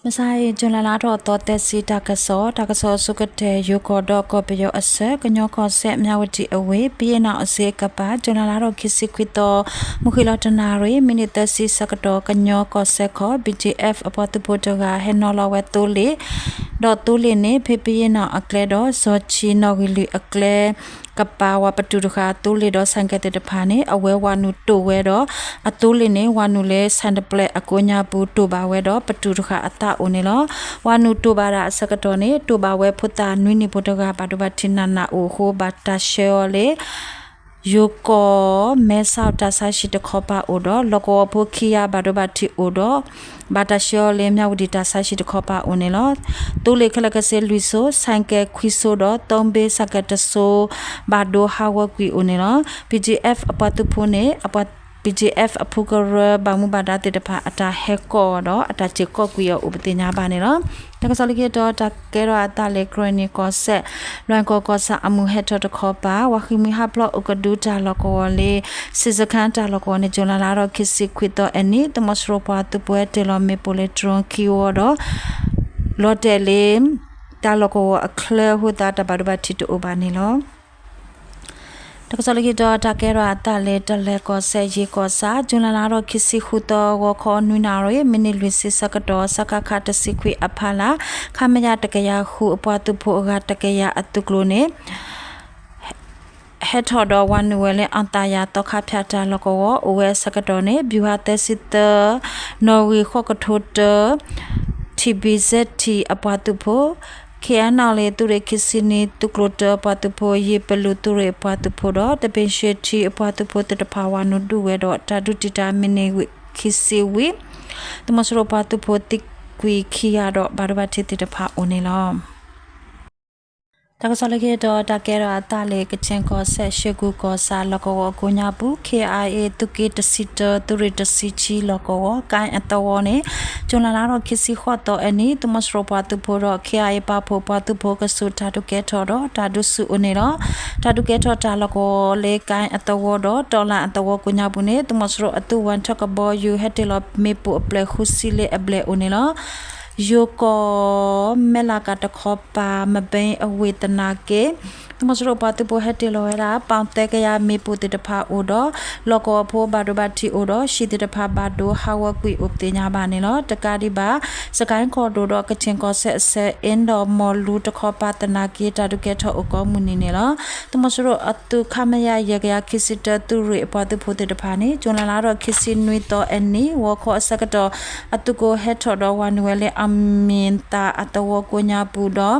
မုၢ်ဆါအံၤ ကၠူၤလဲလါထီၣ်သီသၢဆံ တၢ်ကစီၣ်, တၢ်ကစီၣ်အဆိကတၢၢ် ယိၤကီၢ်ဒီးကီၢ်ပယီၤအဆၢ ကညီကီၢ်စဲၣ် မၠၣ်ဝတံၣ်အဝ့ၢ် ဘုရင့်နောင်အစ့အကပၤ ကၠူၤလဲလါထီၣ်ခံဆံခွံသီ မုၢ်ဃ့ၢ်လီၤတနၣ်ရံၣ် မံးနံးသၢဆံဆၢကတီၢ် ကညီကီၢ်စဲၣ်ခီ ဘံၣ်ကၠံၣ်အဲၣ် အပှၤသုးဖိတဂၤ ဟဲနီၤလီၤဝဲသိလ့ၣ်, ဒီးသိလ့ၣ်န့ၣ် ဖဲဘုရင့်နောင်အကျဲဒီး စီၤဆံနီၣ်ဂံၢ်လွံၢ်အကျဲ ကပၤဝၤပတုာ်တဃာ်အသိလ့ၣ်ဒီး ဆၣ်ကဲသ့ၣ်တဖၣ်န့ၣ် အဝဲဝၤနုာ်တိာ်ဝဲဒီး အသိလ့ၣ်န့ၣ် ဝၤနုာ်လၢဆၣ်တပျဲၢ်အကိးညါပူၤ တိာ်ဘၣ်ဝဲဒီးပတုာ်တဃာ်အသးအိၣ်န့ၣ်လီၤ. ဝၤနုာ်တိာ်ဘၣ်ဒၣ်အဆၢကတီၢ်န့ၣ် တိာ်ဘၣ်ဝဲဖိသၣ်နွံနံၣ်ဖိတဂၤ ဘၣ်ဒိဘၣ်ထံးနးနးအိၣ်အဃိ ဘၣ်တၢ်ဆှၢအီၤလၢ ယိၤကီၢ် မဲဆီးတၢ်ဆါဟံၣ်တခီပၤအိၣ်ဒီး လီၢ်ကဝီၤဖိခံဂၤဘၣ်ဒိဘၣ်ထံးအိၣ်ဒီး ဘၣ်တၢ်ဆှၢအီၤလၢ မၠၣ်ဝတံၣ်တၢ်ဆါဟံၣ်တခီပၤအိၣ်န့ၣ်လီၤ. သိလ့ၣ်ခဲလၢာ်ကစ့လွံၢ်စိ, ဆၣ်ကဲခွံစိဒီး သိဘ့ၣ်ဆၣ်ကဲတစိ ဘၣ်ဒိဟးဂီၤကွံာ်အိၣ်န့ၣ်လီၤ. ဘံၣ်ကၠံၣ်အဲၣ် အပှၤသုးဖိန့ၣ် ဘံၣ်ကၠံၣ်အဲၣ် အဖုကရၢ ဘၣ်မူဘၣ်ဒါသ့ၣ်တဖၣ် အတၢ်ဟဲကီၢ်အီၤဒီး အတၢ်စ့ၢ်ကီးကွံာ်အီၤအိၣ်ပသ့ၣ်ညါဘၣ်န့ၣ်လီၤ. တၢ်ကစီၣ်လၢခံတီၤ တၢ်ကဲထီၣ်အသးလၢ ကရ့ၣ်နံၣ်ကီၢ်စဲၣ် လွဲၢ်ကီၢ်ကီၢ်ဆၣ်အမုၢ်ဟဲထီၣ်တခီပၤ ဝၤဃံးမှံဟးဖျိးအိၣ်ကဒုတၢ်လီၢ်ကဝီၤလၢ စ့စခါတၢ်လီၢ်ကဝီၤန့ၣ် ကၠူၤလဲလါထီၣ်ခံဆံခွံသီအနံၤ သုးမီၤစိရိၤပှၤသုးဖိဟဲတ့ၢ်လီၤမ့ၣ်ပိၢ်လၢ drone ခံဝီဒီး လီၤတဲာ်လၢ တၢ်လီၢ်ကဝီၤအချၢအဃိသတး တၢ်ဘၣ်ဒိဘၣ်ထံးတအိၣ်ဘၣ်န့ၣ်လီၤ. တၢ်ကစီၣ်လၢခံတီၤ တၢ်ကဲထီၣ်အသးလၢ တလဲၤကီၢ်စဲၣ် ယ့ၣ်ကီၢ်ဆၣ် ကၠူၤလဲလါထီၣ်ခံဆံဃုသီ ဂီၤခီနွံနၣ်ရံၣ် မံးနံးလွံၢ်ဆံဆၢကတီၢ် စကခ တဆံခွံအဖီလာ် ခမရ တကယၤဃု အပှၤသုးဖိအဂၤတကယၤအသုးကျိၤန့ၣ် ဟဲထီၣ်ဒီးဝၤနုာ်ဝဲလၢ အီၣ်သးယၤသီခါဖၠၣ်တၢ်လီၢ်ကဝီၤ အိၣ်ဝဲအဆၢကတီၢ်န့ၣ် ဘျူးဟါသၢဆံသၢ နီၣ်ဂံၢ်ဃိးကထိတၢ ထံၣ်ဘံၣ်စဲးထံၣ်အပှၤသုးဖိ ခ့ၣ်အဲၣ်နီၣ်လ့ၣ် သုးရ့ၣ်ခံဆံနွံ သုးကျိၤတၢအပှၤသုးဖိ ယ့ၣ်ပလူးသုးရ့ၣ်အပှၤသုးဖိဒီး တဘ့ၣ်ၡ့ထံအပှၤသုးဖိသ့ၣ်တဖၣ် ဝၤနုာ်ဒုးဝဲဒီး တၢ်ဒုးတံာ်တာ်မံးနံးဝံးခံဆံဝံၤ သုးမီၤစိရိၤပှၤသုးဖိသံကွံာ်ခံဂၤဒီး ဘၣ်ဒိဘၣ်ထံးသ့ၣ်တဖၣ်အိၣ်န့ၣ်လီၤ. တၢ်ကစီၣ်လၢခံတီၤ တၢ်ကဲထီၣ်အသးလၢ ကခ့ၣ်ကီၢ်စဲၣ် ရှ့ၣ်ကူၣ်ကီၢ်ဆၣ်လီၢ်ကဝီၤအကိးညါပူၤ ခ့ၣ်အါအ့ၣ် သုးက့တဆံတၢ သုးရ့ၣ်တဆံခံလီၢ်ကဝီၤ ကၣ်အသဝီန့ၣ် ကၠူၤလဲလါထီၣ်ခံဆံဃိးသီအနံၤ သုးမီၤစိရိၤပှၤသုးဖိဒီး ခ့ၣ်အါအ့ၣ်ပာ်ဖှိၣ်ပှၤသုးဖိကဆူးတၢ်ဒုးကဲထီၣ်ဒီး တၢ်ဒုးဆူၣ်အိၣ်န့ၣ်လီၤ. တၢ်ဒုးကဲထီၣ်တၢ်လီၢ်ကဝီၤလၢ ကၣ်အသဝီဒီး တီလၣ်အသဝီကိးညါပူၤန့ၣ် သုးမီၤစိရိၤအသုးဝဲၢ်ထၢၣ်ကဘီယူၤ ဟဲတ့ၢ်လီၤမ့ၣ်ပိၢ်အပျဲၢ်ဃုဆံလၢအဘျဲၣ်အိၣ်န့ၣ်လီၤ. ယိၤကီၢ် မဲၢ်လးကးတခီပၤ မဘ့အဝ့ၢ်သနာ်က့ သုးမီၤစိရိၤပှၤသုးဖိဟဲတ့ၢ်လီၤဝဲဒၣ် ပီၣ်သၢကယၤမ့ၣ်ပိၢ်သ့ၣ်တဖၣ်အိၣ်ဒီး လီၢ်ကဝီၤဖိဘၣ်ဒိဘၣ်ထံးအိၣ်ဒီး ဟံၣ်သ့ၣ်တဖၣ်ဘၣ်ဒိဟးဂီၤကွံာ်အိၣ်ပသ့ၣ်ညါဘၣ်န့ၣ်လီၤ. တကးဒံးဘၣ် စကဲၣ်ကီၢ်ဒိၣ်ဒီး ကခ့ၣ်ကီၢ်စဲၣ်အဆၢ အ့ၣ်ဒီးမီၢ်လူတခီပၤသနာ်က့ တၢ်ဒုးကဲထီၣ်အိၣ်ကိးမုၢ်နံၤန့ၣ်လီၤ. သုးမီၤစိရိၤအသုး ခမရ ယဲၢ်ကယၤခံဆံတၢ သုးရ့ၣ်အပှၤသုးဖိသ့ၣ်တဖၣ်န့ၣ် ကၠူၤလဲလါထီၣ်ခံဆံနွံသီအနံၤ ဂီၤခီအဆၢကတီၢ် အသုးကျိၤဟဲထီၣ်ဒီးဝၤနုာ်ဝဲလၢ အမ့ၢ်သၣ်အသဝီကိးညါပူၤဒီး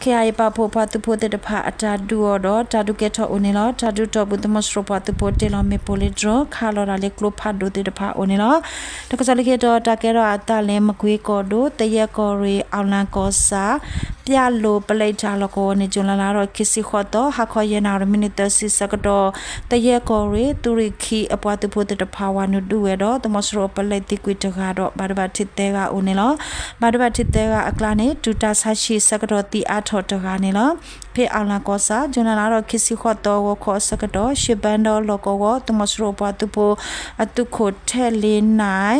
ခ့ၣ်အါအ့ၣ်ပာ်ဖှိၣ်ပှၤသုးဖိသ့ၣ်တဖၣ်အတၢ်ဒုးအီၤဒီး တၢ်ဒုးကဲထီၣ်အိၣ်န့ၣ်လီၤ. တၢ်ဒုးတီၢ်ပူၤ သုးမီၤစိရိၤပှၤသုးဖိတ့ၢ်လီၤမ့ၣ်ပိၢ်လၢ drone ခးလီၤတၢ်လၢကျိဖးဒိၣ်သ့ၣ်တဖၣ်အိၣ်န့ၣ်လီၤ. တၢ်ကစီၣ်လၢခံတီၤ တၢ်ကဲထီၣ်အသးလၢ မကွ့ကီၢ်ဒိၣ် သယဲၢ်ကီၢ်ရ့ၣ် အီၣ်လၣ်ကီၢ်ဆၣ် ပျၢ်လိၤပလဲတၢ်လီၢ်ကဝီၤန့ၣ် ကၠူၤလဲလါထီၣ်ခံဆံဃိးသီ ဟါခီယဲၢ်နၣ်ရံၣ် မံးနံးသၢဆံဆၢကတီၢ် သယဲၢ်ကီၢ်ရ့ၣ် သုးရ့ၣ်ခံအပှၤသုးဖိသ့ၣ်တဖၣ် ဝၤနုာ်ဒုးဝဲဒီး သုးမီၤစိရိၤအပလဲသံကွံာ်တဂၤဒီး ဘၣ်ဒိဘၣ်ထံးသၢဂၤအိၣ်န့ၣ်လီၤ. ဘၣ်ဒိဘၣ်ထံးသၢဂၤအကျါန့ၣ် တုၤတၢ်ဆါဟံၣ်ဆၢကတီၢ်သံအါထီၣ်တဂၤန့ၣ်လီၤ. ဖဲအီၣ်လၣ်ကီၢ်ဆၣ် ကၠူၤလဲလါထီၣ်ခံဆံဃိးသီ ဂီၤခီအဆၢကတီၢ် ရှ့ၣ်ဘၢဒီလီၢ်ကဝီၤ သုးမီၤစိရိၤအပှၤသုးဖိ အသုးခိၣ်ထဲလ့နၢ်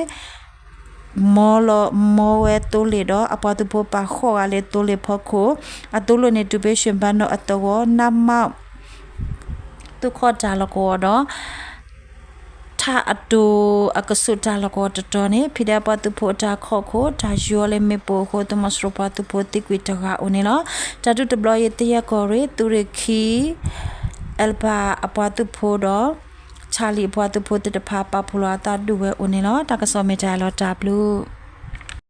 မီလီၤမီဝဲသိလ့ၣ်ဒီး အပှၤသုးဖိပာ်ဃုာ်ဂၤလၢသိလ့ၣ်ဖီခိၣ် အသိလ့ၣ်န့ၣ် တုၤဖဲရှ့ၣ်ဘၢဒီအသဝီ နၢ်မး သုးခီၣ်တၢ်လီၢ်ကဝီၤဒီး ထးအတိၤအကဆူးတၢ်လီၢ်ကဝီၤတတီၤန့ၣ် ဖံးဒဲးပှၤသုးဖိအတၢ်ခီၣ်ခိၣ် တၢ်ယူၤအီၤလၢမ့ၣ်ပိၢ်အဃိ သုးမီၤစိရိၤပှၤသုးဖိသံကွံာ်တဂၤအိၣ်န့ၣ်လီၤ. တၢ်ဒုးတဘျီအံၤ သယဲၢ်ကီၢ်ရ့ၣ် သုးရ့ၣ်ခံ အ့ၣ်ပာ်အပှၤသုးဖိဒီး ခၠၣ်လံၣ်အပှၤသုးဖိသ့ၣ်တဖၣ် ပာ်ဖှိၣ်လီၤအသးဒုးဝဲအိၣ်န့ၣ်လီၤ. တၢ်ကစီၣ်မ့ၢ်တၢ်အံၤလီၤ တၢ်ဘျုး